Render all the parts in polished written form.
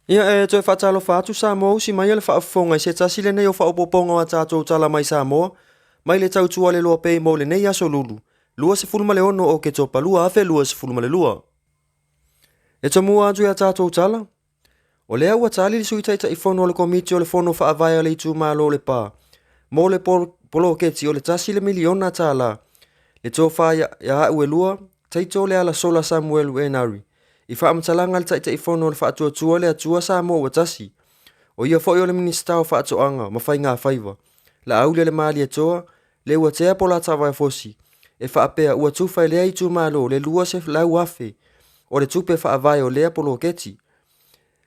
Ia e toe faatalofa atu Samoa usi mai le faafofoga i se tasi lenei o faaopoopoga o a tatou tala mai Samoa mai le tautua le loa pei mo lenei aso Lulu 26 o Oketopa 2022. E tomua atu i a tatou tala, o lea ua tali le Sui Taitaifono o le Komiti o le Fono Faavae a le Itumalo o Lepa mo le poloketi o le $1 miliona le tofa ia Auelua Taito Lealasola Samuelu Enari i faamatalaga a le Taitaifono o le Faatuatua le Atua Samoa ua tasi. O ia foi o le Minisita o Faatoaga ma Faiga Faiva, Laaulialemalietoa Leuatea Polataivao Fosi, e faapea ua tufa e lea itumalo le $200,000 o le tupe faavae o lea poloketi.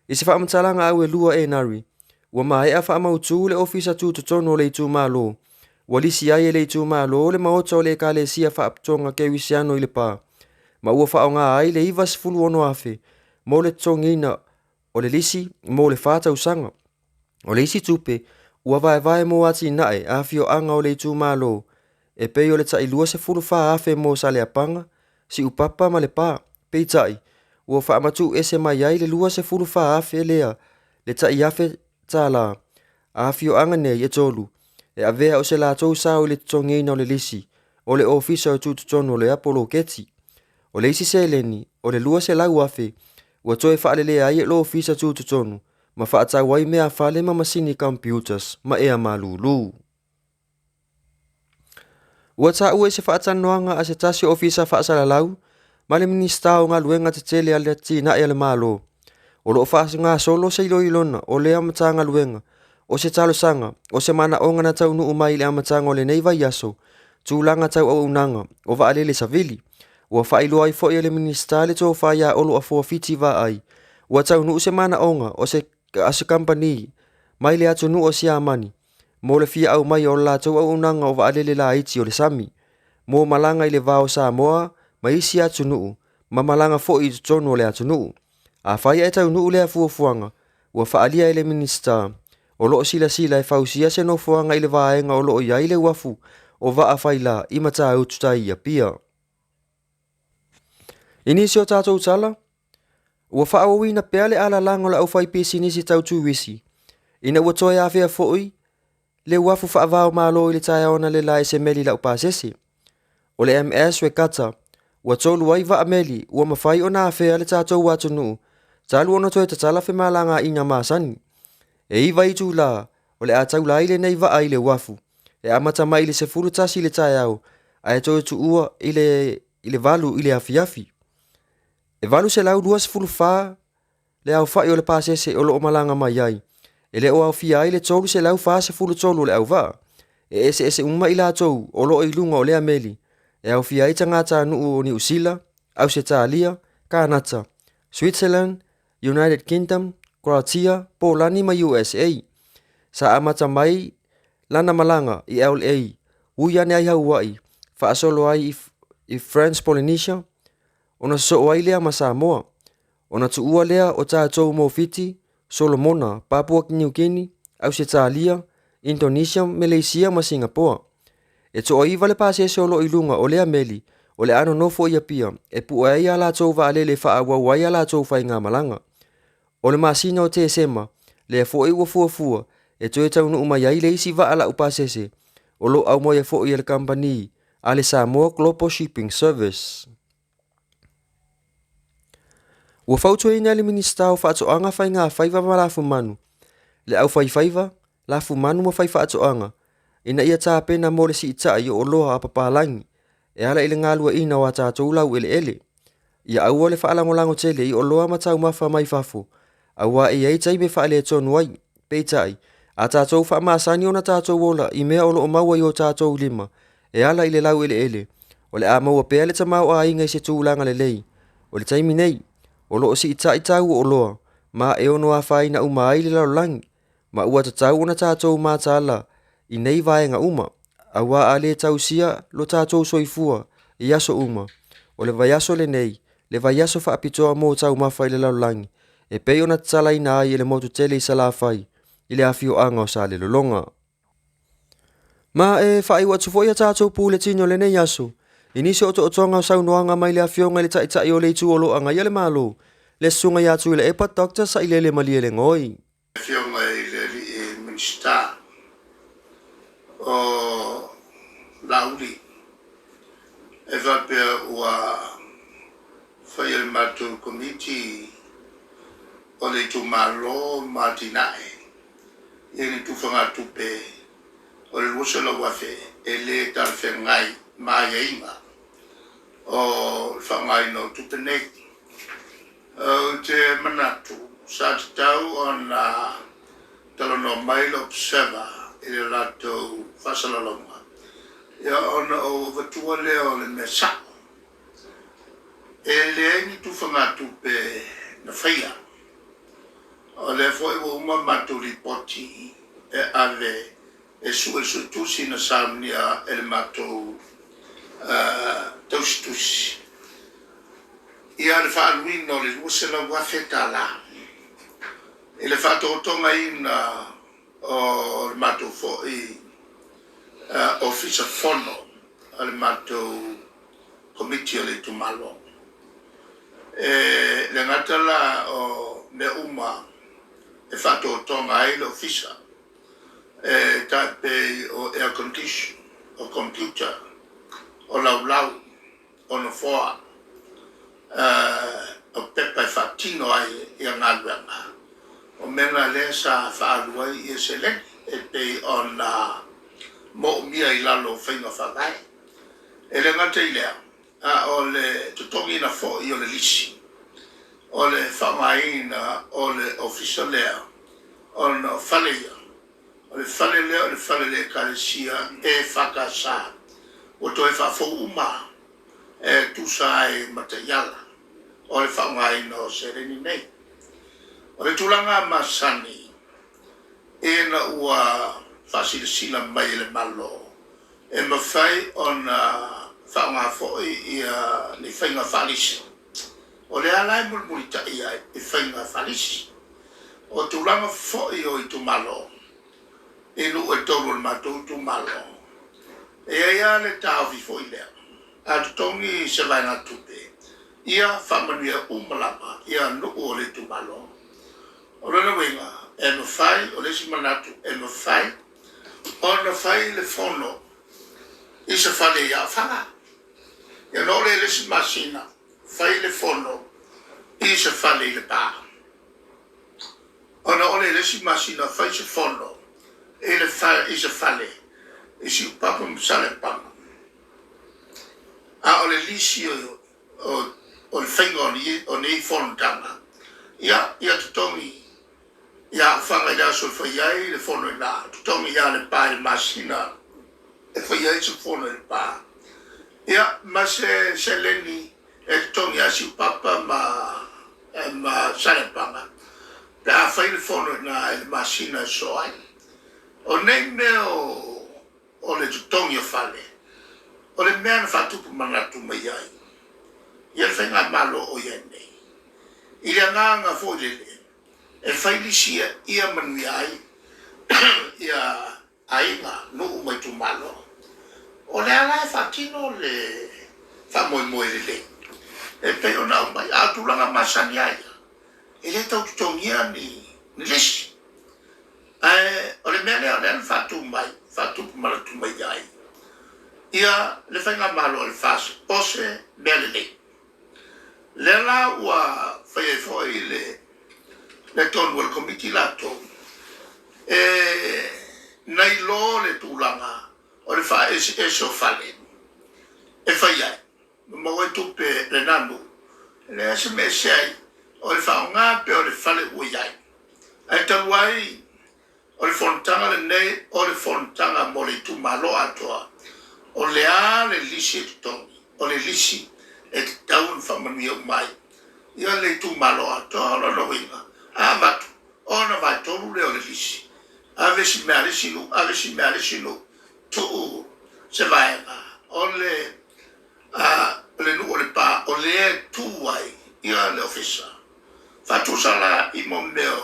I se faamatalaga Auelua Enari, ua maea faamautu le ofisa tutotonu o le itumalo, ua lisi ai e le itumalo le maota o le Ekalesia Faapotopotoga Kerisiano i Lepa, ma ua faaaoga ai le $96,000 mo le totogiina o le lisi mo le 4 tausaga. O le isi tupe ua vaevae mo atinae a afioaga o le itumalo e pei o le tai $24,000 mo Saleapaga, Siupapa ma Lepa. Peitai, ua faamatuu ese mai ai le $24,000 lea le tai $1,000 a afioaga nei e tolu e avea o se latou sao i le totogiina o le lisi o le ofisa o tutotonu o lea poloketi. O le isi seleni o le $200,000 ua toe faalelea ai e le ofisa tutotonu ma faatau ai mea fale ma masini computers ma ea malūlū. Ua taua i se faatalanoaga a se tasi o ofisa faasalalau ma le Minisita o Galuega Tetele a le Atinae a le Malo, o lo o faagasolo se iloilona o lea Matagaluega o se talosaga o se manaoga na taunuu mai i le amataga o lenei vaiaso tulaga tau auaunaga o vaalele savili. Ua faailoa ai foi e le Minisita le tofa ia Olo Afoa Fiti Vaai ua taunuu se manaoga o se a se kamupani mai le atunuu o Siamani mo le fia aumaia o le latou auaunaga o vaalele laiti o le sami mo malaga i le va o Samoa ma isi atunuu ma malaga foi i totonu o le atunuu. Afai ae taunuu lea fuafuaga, ua faaalia e le Minisita, o lo o silasila e fausia se nofoaga i le vaega o lo o i ai le uafu o vaa faila i Matautu tai i Apia. I nisi o tatou tala, ua faaauauina pea le alalaga o le aufaipisinisi tau turisi ina ua toe afea foi le uafu faava-o-Malo i le taeao analeila e se meli laupasese. O le MS Regatta, ua tolu ai vaa meli ua mafai ona afea le tatou atunuu talu ona toe tatala femalagaaiga masani. E 9 itulā o le a taula ai lenei vaa i le uafu, e amata mai i le 11 i le taeao ae toe tuua i le 8 i le afiafi. E 824 le aofai o le pasese o lo o malaga mai ai, e le o aofia ai le 343 o le auvaa. E eseese uma i latou o lo o i luga o lea meli, e aofia ai tagatanuu o Niu Sila, Ausetalia, Kanata, Switzerland, United Kingdom, Croatia, Polani ma USA. Sa amata mai lana malaga i LA, ui ane ai Hawaii, faasolo ai i French Polynesia, ona sosoo ai lea ma Samoa. Ona tuua lea o tatou mo Fiti, Solomona, Papua Niu Kini, Ausetalia, Indonesia, Meleisia ma Singapoa. E toaiva le pasese o lo o i luga o lea meli o le a nonofo i Apia e pue ai a latou vaalele e faaauau ai a latou faigamalaga. O le masina o Tesema, lea foi ua fuafua e toe taunuu mai ai le isi vaa laupasese o lo o aumaia foi e le kamupani a le Samoa Global Shipping Service. Ua fautuaina e le Minisita o Faatoaga, Faiga Faiva ma Lafumanu le aufaifaiva, lafumanu ma faifaatoaga ina ia tapena mo le siitai o oloa a papalagi e ala i le galueaiina o a tatou laueleele. Ia aua le faalagolago tele i oloa ma taumafa mai fafo, auā e i ai taimi e faaletonu ai. Peitai, a tatou faamasani ona tatou ola i mea o lo o maua i o tatou lima e ala i le laueleele, o le a maua pea le tamaoaiga i se tulaga lelei. O le taimi nei, o lo o siitai tau o oloa, ma e ono afaina uma ai le lalolagi, ma ua tatau ona tatou mataala i nei vaega uma, auā a le tausia lo tatou soifua i aso uma, o le vaiaso lenei, le vaiaso faapitoa mo taumafa i le lalolagi, e pei ona tatalaina ai e le motu tele i Salafai i le afioaga o Salelologa. Ma e faaiu atu foi a tatou puletini o lenei aso i nisi o otootoga o saunoaga mai le Afioga i le Taitai o le Itu o lo o Agaia le Malo, Le Susuga ia Tuilaepa Doctor Sailele Malielegaoi. Afioga i le Alii Minisita o Laauli, e faapea ua faia le matou Komiti o le Itumalo ma Atinae i ni tufagatupe o le $200,000 e le talafeagai ma aiaiga o le faaaogaina o tupe nei. Ou te manatu sa tatau ona talanoa mai le Observer i le latou faasalalauga, ia ona ou avatua lea o le mea sa'o. E leai ni tufagatupe na faia. O lea foi ua uma matou lipoti e ave e sue le suetusi na saunia e le matou tausitusi ia le faaaluina o le $200,000 i le faatotogaina o le matou foi Ofisa Fono a le matou Komiti o le Itumalo. E le gata la o mea uma e faatotoga ai le Ofisa, e tai pei o air condition, o computer, o laulau, o nofoa, o pepa e faatino ai ia galuega, o mea na lea sa faaalu ai ia seleni e pei ona moomia i lalo o faiga faavae. E le gata i lea, a o le totogiina foi o le lisi o le faaaogaina o le ofisa lea, ona o fale ia, o le fale lea o le fale o le Ekalesia EFKS ua toe faafou uma e tusa ai ma taiala o le faaaogaina o seleni nei. O le tulaga masani ina ua faasilasila mai e le Malo e mafai ona faaaoga foi ia ni faiga faalisi, o lea la e mulimulitai ai i faiga faalisi. O tulaga foi o itumalo, i nuu e tolu o le matou itumalo, e i ai lava le taofi foi lea, a totogi se vaegatupe, ia faamanuia uma lava ia nuu o le itumalo. O lona uiga, e mafai, o le isi manatu, e mafai ona fai le fono i se fale i Aofaga. Ia ona oo lea i le isi masina, fai le fono i se fale i Lepa. Ona oo lea i le isi masina, fai se fono i le i se fale i Siupapa ma Saleapaga. A o le lisi o le faiga o nei fonotaga, ia totogi ia Aofaga i le aso e fai ai le fono i ina, totogi ia Lepa i le masina e fai ai se fono i Lepa, ia ma se seleni e totogi ia Siupapa ma Saleapaga pe a fai le fono i ina i le masina e sosoo ai. O nei mea o le totogi o fale, o le mea na faatupu manatu mai ai ia le faigamalo o i ai nei, i le agaga foi lele e fai lisi ia manuia ai ia aiga, nuu ma itumalo. O lea la e faatino le faamoemoe lelei e pei ona aumai, a o tulaga masani lava ia, e le tau totogia ni lisi. Ae o le mea lea o lea na faatu mai, faatupu manatu mai ai ia le faigamalo a le FAST, o se mea lelei. Lea la ua fai ai foi le tonu a le Komiti latou e nailo le tulaga o le faaeseese o fale e fai ai ma maua ai tupe lena nuu, e leai se mea e ese ai, o le faaaoga pea o le fale ua i ai. Ae talu ai o le fonotaga lenei o le fonotaga mo le itumalo atoa, o le a le lisi e totogi, o le lisi e tatau ona faamanuia uma ai ia le itumalo atoa. O lona uiga, a avatu ona vaetolu lea o le lisi, ave si mea a le isi nuu, ave si mea a le isi nuu, tuu se vaega o le nuu o Lepa o lea e tu ai ia le ofisa. Faatusa la i mo mea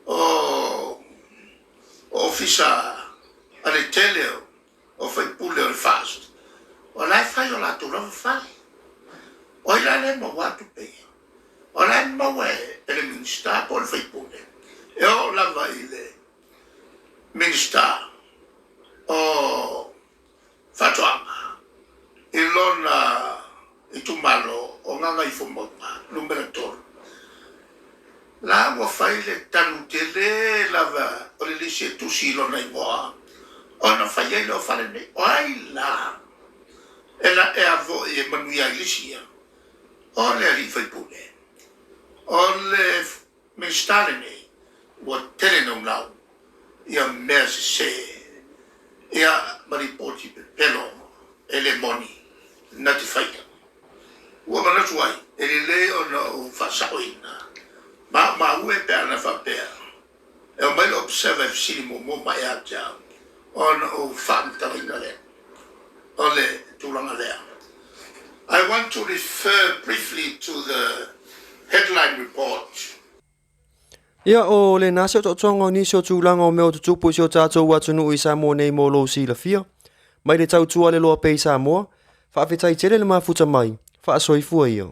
o ofisa a le tele o faipule o le FAST, o la e fai o latou lava fale. O ai la lea e maua tupe ia? O la e maua e le Minisita po o le sui usufono, e oo lava i le Minisita o Faatoaga i lona itumalo o Gagaifomauga 3, la ua fai le tanu tele lava o le lisi e tusi i lona igoa ona fai ai lea o fale nei. O ai la e la e a foi e manuia ai lisi ia? O le alii faipule, o le Minisita lenei ua tele naunau ia mea sese ia ma lipoti pepelo e le moni na te faia. Ua manatu ai e lelei ona ou faasaoina ma maumau e pe ana faapea e aumai le Observer e fesili muamua mai ia te au ona ou faamatalaina lea o le tulaga lea. I want to refer briefly to the headline report. Ia, o lena se otootoga o nisi o tulaga o mea o tutupu i si o tatou atunuu i Samoa nei mo lou silafia. Mai le tautua a le Loa pea i Samoa, faafetai tele le mafuta mai, faasoifua ia.